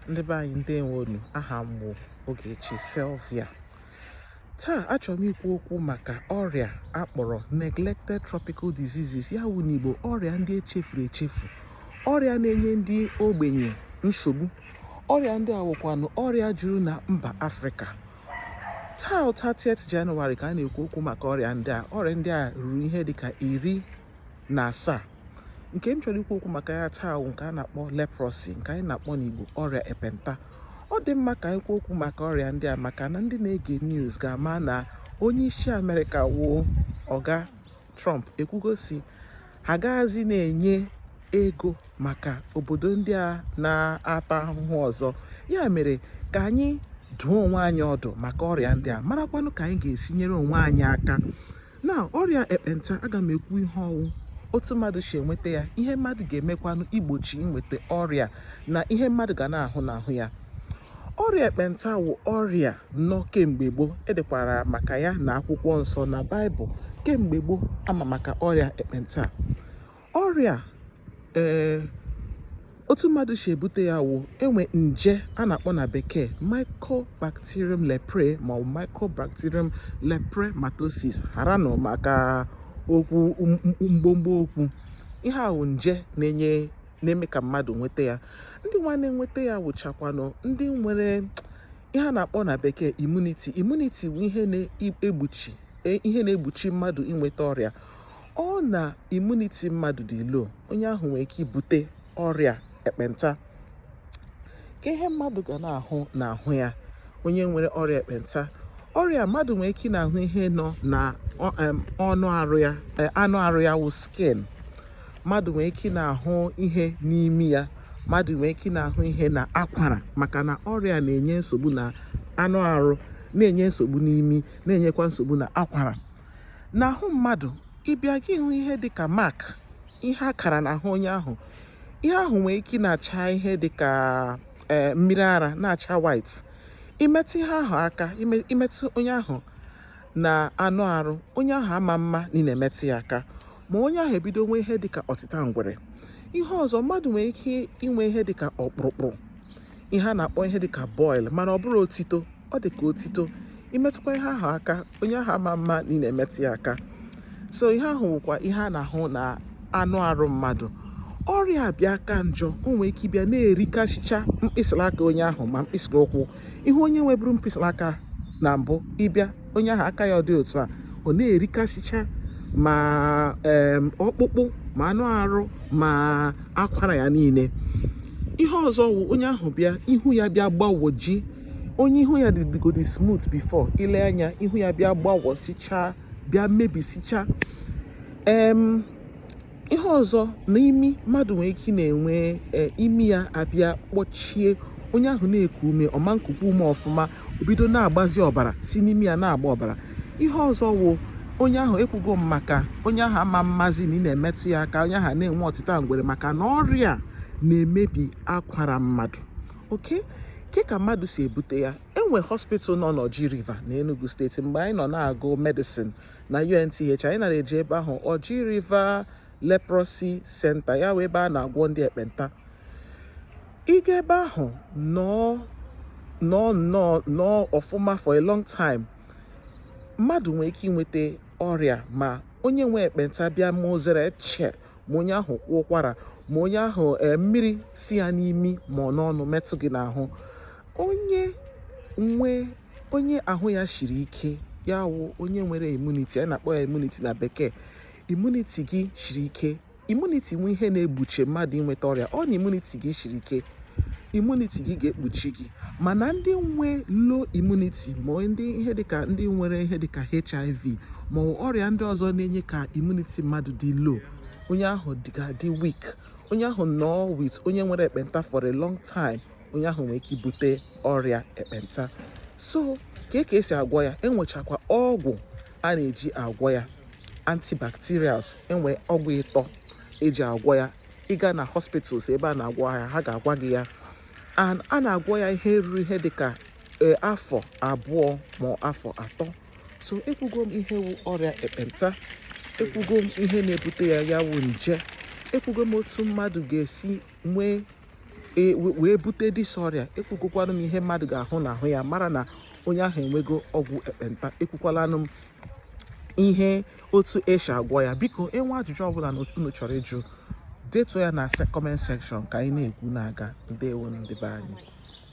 Ndị be anyị, ndewonu. Aha m bụ Ogechi Sylvia. Taa achọrọ m ikwu okwu maka ọrịa akpọrọ neglected tropical diseases, ya wụ n'Igbo ọrịa ndị echefuru echefu, ọrịa na-enye ndị ogbenye nsogbu. Ọrịa ndị a wụkwanụ ọrịa juru na mba Afrịka. Taa, 30th Jenụwarị, ka a na-ekwu okwu maka ọrịa ndị a. Ọrịa ndị a ruru ihe dịka 17. Nke m chọrọ ikwu okwu maka ya taa wụ nke a na-akpọ leprosy, nke anyị na-akpọ n'Igbo ọrịa ekpenta. Ọ dị mma ka anyị kwuo okwu maka ọrịa ndị a, maka na ndị na-ege news ga-ama na onye isi Amerịka wụ Ọga Trump ekwugosi ha agaghịzi na-enye ego maka obodo ndị a na-ata ahụhụ ọzọ. Ya mere ka anyị dụọ onwe anyị ọdụ maka ọrịa ndị a, marakwanụ ka anyị ga-esi nyere onwe anyị aka na ọrịa ekpenta. Aga m ekwu ihe ọwụ, otu mmadụ si enweta ya, ihe mmadụ ga-emekwanụ igbochi inweta ọrịa, na ihe mmadụ ga na-ahụ n'ahụ ya. Ọrịa ekpenta wụ ọrịa nọ kemgbe gboo. Edekwara maka ya na akwụkwọ nsọ, na Baịbụl. Kemgbe gboo ama maka ọrịa ekpenta. Ọrịa ee, otu mmadụ si ebute ya wụ enwe nje a na-akpọ na Bekee Mycobacterium leprae ma ọ bụ Mycobacterium lepromatosis. Haranụ maka okwu mgbomgbo okwu. Ihe a wụ nje na-enye na-eme ka mmadụ nweta ya. Ndị nwa na-enweta ya wụchakwanụ ndị nwere ihe a na-akpọ na Bekee immunity. Immunity bụ ihe na-egbochi, ihe na-egbochi mmadụ inweta ọrịa. Ọ na immunity mmadụ dị low, onye ahụ nwere ike ibute ọrịa ekpenta. Ka ihe mmadụ ga na-ahụ n'ahụ ya, onye nwere ọrịa ekpenta, ọrịa, mmadụ nwere ike na-ahụ ihe nọ na ọnụ arụ ya, anụ arụ ya wụ skin. Mmadụ nwere ike na-ahụ ihe n'imi ya. Mmadụ nwere ike na-ahụ ihe na akwara, maka na ọrịa na-enye nsogbu na anụ arụ, na-enye nsogbu n'imi, na-enyekwa nsogbu na akwara n'ahụ mmadụ. Ịbịa gị hụ ihe dịka mark, ihe akara n'ahụ onye ahụ. Ihe ahụ nwere ike na-acha ihe dịka ee mmiri ara, na-acha white. Imetụ ihe ahụ aka, imetụ onye ahụ na anụ arụ onye ahụ, ama mma na ị na-emetụ ya aka, ma onye ahụ ebido nwee ihe dịka ọtịta ngwere. Ihe ọzọ, mmadụ nwere ike inwe ihe dịka ọkpụrụkpụrụ, ihe a na-akpọ ihe dịka boil, mana ọ bụrụ otito, ọ dị ka otito. Imetụkwa ihe ahụ aka, onye ahụ ama mma na ị na-emetụ ya aka. So ihe ahụ wụkwa ihe a na-ahụ na anụ arụ mmadụ. Ọrịa abịa ka njọ, o nwere ike ịbịa na-erikasịcha mkpịsịrị aka onye ahụ ma mkpịsịrị ụkwụ. Ihe onye nweburu mkpịsịrị aka na mbụ, ịbịa onye ahụ aka ya ọ dị otu a, ọ na-erikasịcha ma ọkpụkpụ, ma anụ arụ, ma akwara ya niile. Ihe ọzọ wụ onye ahụ bịa, ihu ya bịa gbawoji. Onye ihu ya dịgodi smooth before, ile anya, ihu ya bịa gbawọsichaa, bịa mebisicha. Ihe ọzọ, n'imi, mmadụ nwere ike na-enwe imi ya abịa kpọchie. Onye ahụ na-eku ume, ọma nkukwu ume ọfụma, o bido na-agbazi ọbara, si n'imi ya na-agba ọbara. Ihe ọzọ wụ onye ahụ, ekwugo m maka onye ahụ ama mmazi na ị na-emetụ ya aka, onye ahụ na-enwe ọtịta ngwere, maka na ọrịa na-emebi akwara mmadụ. Oke ke ka mmadụ si ebute ya, enwe hospital nọ n'Oji River na Enugu Steeti. Mgbe anyị nọ na-agụ medicine na UNTH, anyị nara eje ebe ahụ, Oji River Leprosy Center, ya wee ebe a na-agwọ ndị ekpenta. Ịga ebe ahụ nọọ nọọ nnọọ nọọ ọfụma for a long time, mmadụ nwere ike inweta ọrịa. Ma onye nwe ekpenta bịa ma ozere eche, ma onye ahụ kwụọ ụkwara, ma onye ahụ mmiri si ya n'imi ma ọ n'ọnụ metụ gị n'ahụ. Onye nwe, onye ahụ ya shiri ike, ya wụ onye nwere immunity, a na-akpọ ya immunity na Bekee, immunity gị shiri ike. Immunity nwe ihe na-egbochi mmadụ inweta ọrịa. Ọ na immunity gị shiri ike, immunity gị ga-ekpuchi gị. Mana ndị nwe low immunity, ma ndị ihe dịka ndị nwere ihe dịka HIV ma ọ ọrịa ndị ọzọ na-enye ka immunity mmadụ dị low, onye ahụ ga-adị weak. Onye ahụ nọọ with onye nwere ekpenta for a long time, onye ahụ nwere ike ibute ọrịa ekpenta. So ka esi agwọ ya, enwechakwa ọgwụ a na-eji agwọ ya, antibacterials. Enwe ọgwụ ịtọ eji agwọ ya. Ịga na hospitals ebe a na-agwọ ya, ha ga-agwa gị ya. And a na-agwọ ya ihe ruru ihe dịka afọ 2 ma afọ 3. So ekwugo m ihe wụ ọrịa ekpenta, ekwugo m ihe na-ebute ya, ya wụ nje, ekwugo m otu mmadụ ga-esi nwee wee bute this ọrịa. Ekwugokwanụ m ihe mmadụ ga-ahụ n'ahụ ya mara na onye ahụ enwego ọgwụ ekpenta. Ekwukwalanụ m ihe otu esi agwọ ya. Biko, enwe ajụjụ ọbụla unu chọrọ ịjụ, detuo ya na comment section ka anyị na-ekwu na-aga. Ndewo, ndị be anyị.